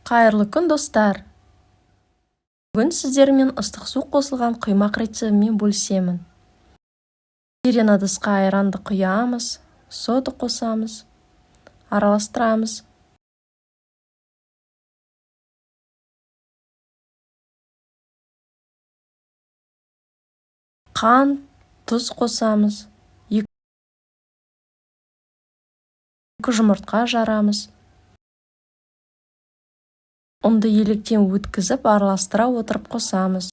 Қайырлы күн, достар! Бүгін сіздермен ыстық су қосылған құймақ рецебімен бөлісемін. Терең ыдысқа айранды құямыз, сода қосамыз, араластырамыз. Қант, тұз қосамыз. 2 жұмыртқа жарамыз. Ұнды електен өткізіп, араластыра отырып қосамыз.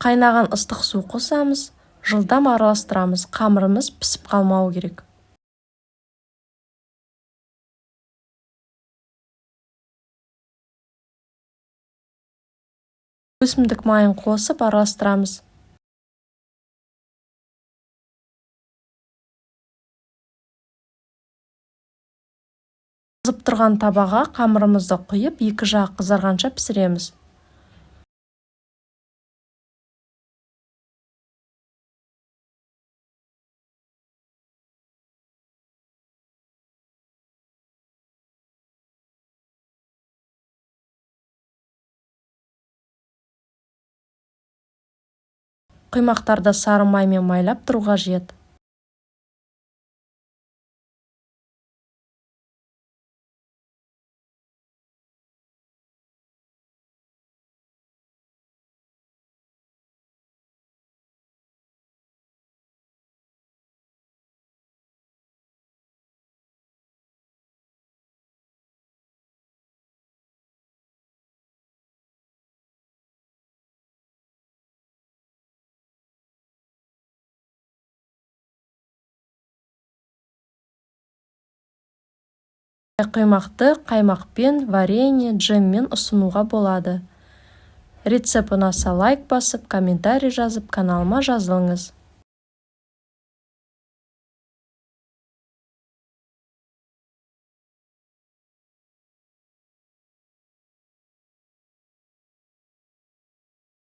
Қайнаған ыстық су қосамыз, жылдам араластырамыз, қамырымыз пісіп қалмауы керек. Өсімдік майын қосып араластырамыз. Қызып тұрған табаға қамырымызды құйып, екі жағы қызарғанша пісіреміз. Құймақтарды сары маймен майлап тұру қажет. Құймақты қаймақпен, варенье, джеммен ұсынуға болады. Рецепт ұнаса, лайк басып, комментарий жазып, каналыма жазылыңыз.